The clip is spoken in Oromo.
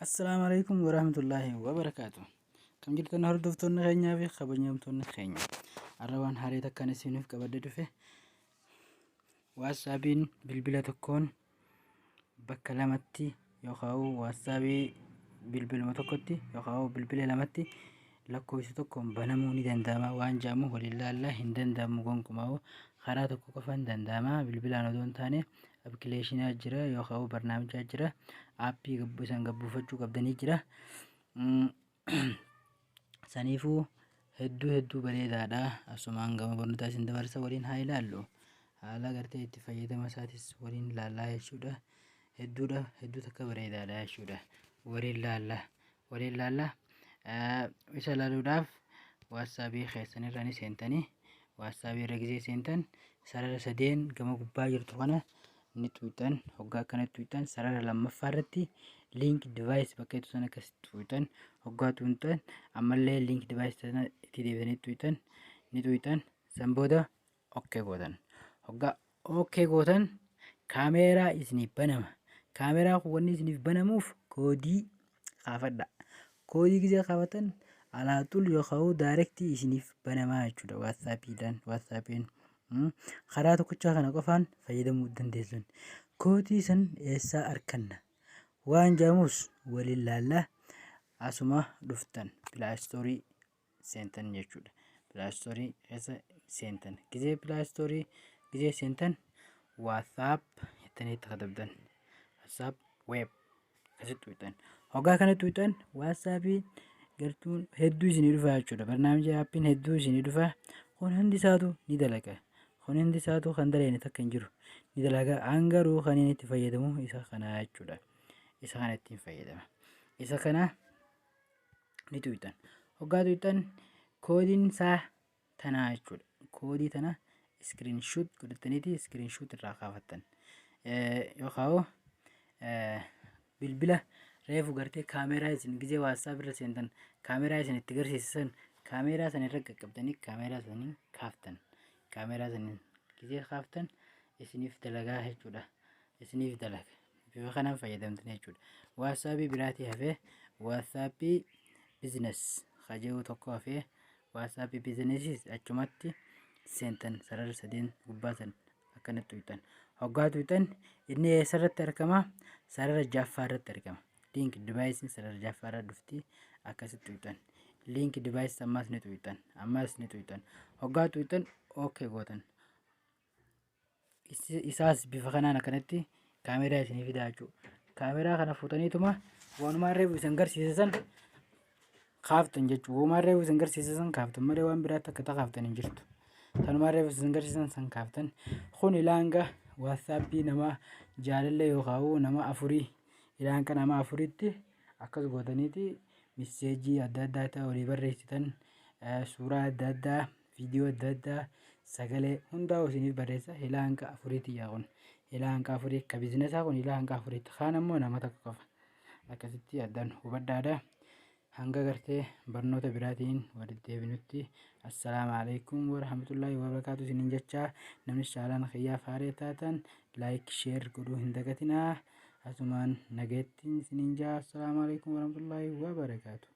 Assalaamu alaikum warahmatullaahi wabarakaatu. Kam jirtan hordoftoonni keenyaa fi kabajamtoonni keenya. Har'a waan haaraa takkaan isiniif qabadde dhufe. WhatsAppiin bilbila tokkoon bakka lamatti yookaan WhatsAppii bilbiluma tokkotti yookaan bilbila lamatti lakkoofsa tokkoon banamuu ni danda'ama waan jedhamu waliin laalla. Hin danda'amu gonkumaa, karaa tokko qofaan danda'ama. Bilbilaan odoo hin taane appilikeeshinaa jira yookaan barnaamijaa jira, aappii isaan gabbuufachuu qabdanii jira. Saniifuu hedduu hedduu bareedaadha. Asumaan gama barnootaa isin dabarsa, waliin haa ilaallu. Haala gartee itti fayyadama isaatis waliin ilaallaa jechuudha. Hedduudha, hedduu takka bareedaadha jechuudha. Waliin laalla, waliin laalla. Isa ilaaluudhaaf WhatsAppii keessan irra ni seentanii. WhatsAppii irra gizee seentan sarara sadeen gama gubbaa jirtu kana ni tuuxan. Hoggaa akkanatti tuuxan, sarara lammaffaa irratti link device bakka jettu sana akkas tuuxan. Hoggaa tuuxan, ammallee link device sana itti deebitanii tuuxan, ni tuuxan. San booda okay gootan. Hoggaa okay gootan kaameeraa isiniif banama. Kaameeraa kun wanni isiniif banamuuf koodii kaafadha. Koodii gizee kaafatan alaaxul yookaan direct isiniif banamaa jechuudha. WhatsAppiidhaan, WhatsAppiin karaa tokkichaa kana qofaan fayyadamuu dandeessan. Koodii san eessaa arganna waan jedhamus waliin laallaa. Asuma dhuftan Play Store seentan jechuudha. Play Store keessa seentan. Gizee Play Store gizee seentan WhatsApp jettanii itti katabdan. WhatsApp Web akkasitti tuuxan. Hoggaa kana tuuxan WhatsAppii gartuun hedduu isinii dhufa jechuudha. Barnaamija aappiin hedduu isinii dhufa. Kun hundi isaatu ni dalaga. Kun hundi isaatu kan dalagne takka hin jiru. Ni dalaga. An garuu kan inni itti fayyadamu isa kana jechuudha. Isa kana ittiin fayyadama. Isa kana ni tuuxan. Hoggaa tuuxan koodiin isaa tanaa jechuudha. Koodii tana screenshot godhataniiti screenshot irraa kaafattan. Yookaan bilbila reefu gartee kaameeraa isin gizee WhatsApp irra seentan kaameeraa isin itti garsiisan, kaameeraa sana irra qaqqabdanii kaameeraa saniin kaaftan. Kaameeraa saniin gizee kaaftan isiniif dalagaa jechuudha. Isiniif dalaga. Bifa kanaan fayyadamtan jechuudha. WhatsAppii biraatii hafee WhatsAppii Business kaja'u tokko hafee, WhatsAppii Businessis achumatti seentan, sarara sadeen gubbaa san akkanatti tuqxan. Hoggaa tuqxan inni eessarratti argama? Sarara ja'affaa irratti argama. Link deviceiin sarara ja'affaa irra dhufti, akkasitti tuqxan. Link device ammas ni tuqxan. Ammas ni tuqxan. Hoggaa tuqxan okay gootan. Isaas bifa kanaan akkanatti kaameeraa isinii fidaa jechuudha. Kaameeraa kana fuutaniituma wanumaan reefu isin garsiise san kaaftan jechuudha. Wanumaan reefu isin garsiise san kaaftan malee waan biraatti akka kaaftan hin jirtu. Kanumaan reefu isin garsiisan san kaaftan. Kun ilaanga WhatsAppii nama jaalallee yookaan nama afurii, ilaanga nama afuritti akkas gootaniiti message adda addaa ta'e walii barreessitan, suuraa adda addaa, viidiyoo adda addaa, sagalee hundaa isiniif barreessa. Ilaa hanga afuriitti yaa kun ilaa hanga afurii ka businessaa kun ilaa hanga afuriitti, kaan ammoo nama tokko qofa. Akkasitti addaan hubadhaadha. Hanga gartee barnoota biraatiin walitti deebinutti assalaamu alaikum warahmatullaahi wabarakaatu isiniin jechaa, namni channel kiyyaaf haaree taatan like, share godhuu hin dagatinaa. Asumaan nageettiin isiniin jaa. Assalaamu alaikum warahmatullaahi wabarakaatu.